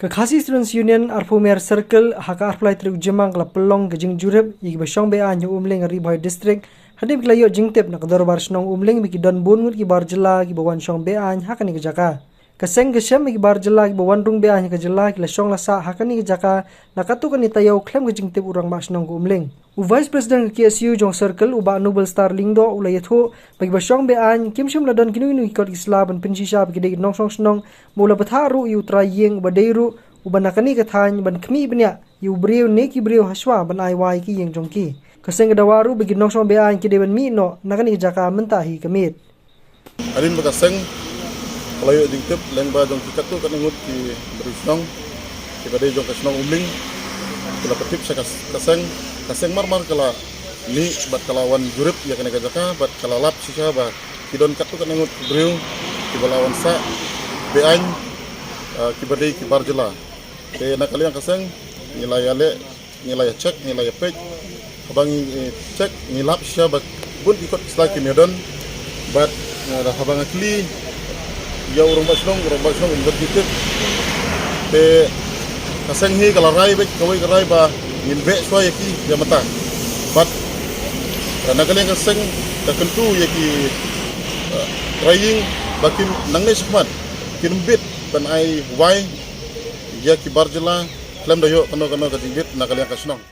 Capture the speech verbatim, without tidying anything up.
Ka Khasi Students Union Arphumer Circle ha ka arphew lai tarik u Jymmang ka la pynlong ka jingjurip ïa kiba shong be-aiñ ha Umling ha Ri Bhoi District, hadien ba ki la ïoh jingtip na ka Dorbar Shnong Umling ba ki don bun ngut ki bar jylla kiba wan shong be-aiñ ha kane ka jaka. Ka seng ka shem ba ki bar jylla kiba wan rung be-aiñ ha ka jylla ki la shong la sah ha kane ka jaka na katto katne taïew khlem ka jingtip u Rangbah Shnong ka Umling. U Vice President ka K S U jong Circle, u Bah Noble Star Lyngdoh, u la ïathuh ba kiba shong be-aiñ kim shym la don kino kino ki kot ki sla ban pynshisha ba ki dei ki nongshong shnong, bad u la bthah ruh ïa u trai ïing uba dei ruh uba na kane ka thaiñ ban khmih bniah ïa u briew ne ki briew hashwa ban ai wai ïa ki ïing jong ki. Ka seng ka dawa ruh ba ki nongshong be-aiñ ki dei ban mih noh na kane ka jaka mynta hi ka miet. Hadien ba ka seng ka la ïoh jingtip lyngba jong ki katto katne ngut ki briew shnong kiba dei jong ka shnong Umling, ki la pyntip sha ka, ka seng, ka seng mar mar ka la mih bad ka la wan jurip ïa kane ka jaka bad ka la lap shisha ba ki don katto katne ngut ki briew kiba la wan sah be-aiñ, ah, kiba dei ki bar jylla. Te na ka liang ka seng ngi la ïaleh, ngi la ïa check, ngi la ïa peit. Haba ngi, eh, check, ngi lap shisha ba bun ki kot ki sla kim ïadon. Bad, eh, haba nga kylli ïa u Rangbah Shnong, u Rangbah Shnong um don jingtip. Te ka seng hi ka la rai beit kawei ka rai ba ngin beh shuwa ïa ki ïa mynta. Bad, eh, na ka liang ka seng ka kyntu ïa ki, eh, trai ïing ba kin nangne shakhmat kin ym bit ban ai wai ïa ki bar jylla khlem da ïoh kano kano ka jingbit na ka liang ka shnong.